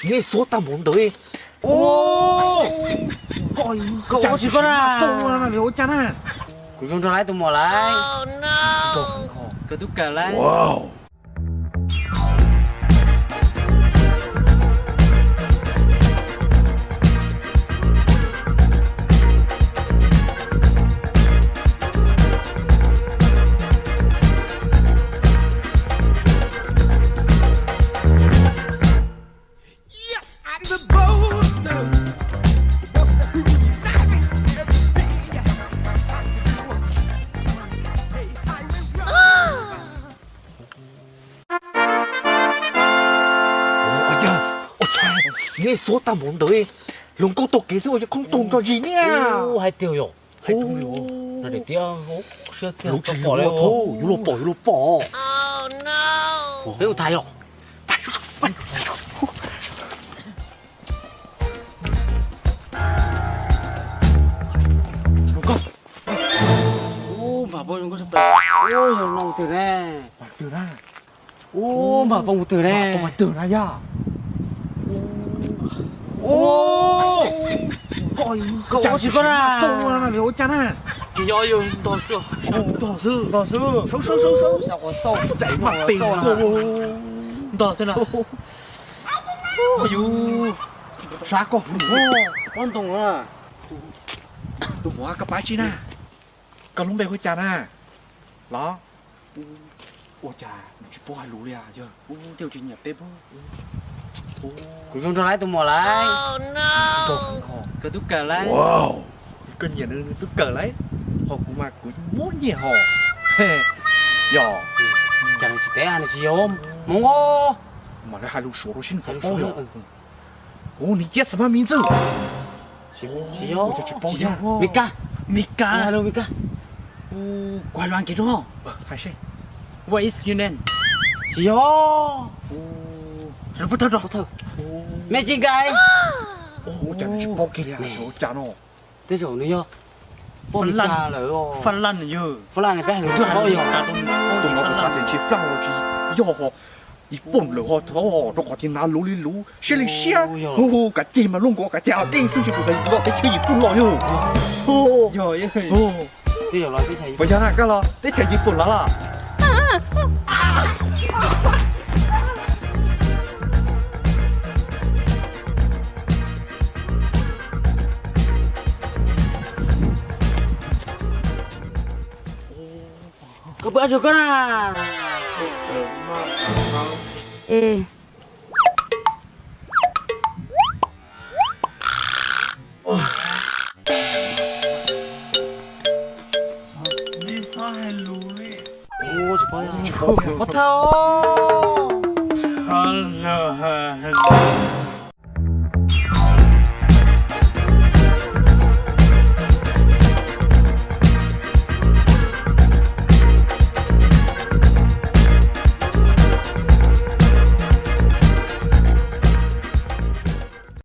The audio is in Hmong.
Yeej xuab tag npaum ntawd. Ua cas na? Kuv zoo nrog lawv tus muam lawm. Koj twb kawm lawm. Yeej xuab tag npaum ntawd, hluas nkauj taug kev xwb ua yog khoob taug nrog zis niaj. Hais tias yog, hais tias yog, no daim tiab siab tiag, yuav luag pom, yuav luag pom. Peb mus tham yom. Ub, npam poj zoo nkauj, ub, yog no mus twg ne? Ub, npam poj mus twg ne? Ub, koj ua tsis koj na. Ua cas na? Tsis yog, yog ntog xwb, ntog xwb, ntog xwb. Saub, saub, saub, saub, xav qhov xauj txais mas pes ntog xwb na. Yus sab koj, pob ntoo na. Tus muam, koj pab tsi na? Koj lub npe hu cas na? Los, ua cas nws tsis paub hais lus li yog? Kuv zoo nrog lawv tus muam lawm. Koj twb kawm lawm. Koj nyiam nws, nws twb kawm lawm, ho kuv mas kuv muab nyiam ho. Yog, cas nws tsis teb, nws tsis yog Hmoob os. Mas lawv hais lus Suav rau seb nws puas paub yog. Hu nws cia xav mas mi ntxwj. Tsis yog, tsis paub yog Meskas, Meskas, Meskas. Kuv hais lus Askiv rau hais seb. What is your name? Tsis yog. Hais lus Pub Thawj rau. Pub Thawj. Mej Tsis Nkaim. Ua cas nws tsis paub kiag li, ua cas no? Tej zaum nws yog Fab Laj lawm. Fab Laj yog, Fab Laj peb hais lus twb hais lus Meskas rau nws. Tus no kuv xav tias ntshe Fab Laj los tsis yog ho, Yiv Pooj lawm ho, rau qhov tias hnav luv li luv, siab li siab, hu kav ceg mas luaj nkaus kav ceg a dej xwb, ntshe kuv xav los teb chaws Yiv Pooj los yog. Puas yog na, koj los teb chaws Yiv Pooj los los? Koj puas ab su koj na? Pov thawj.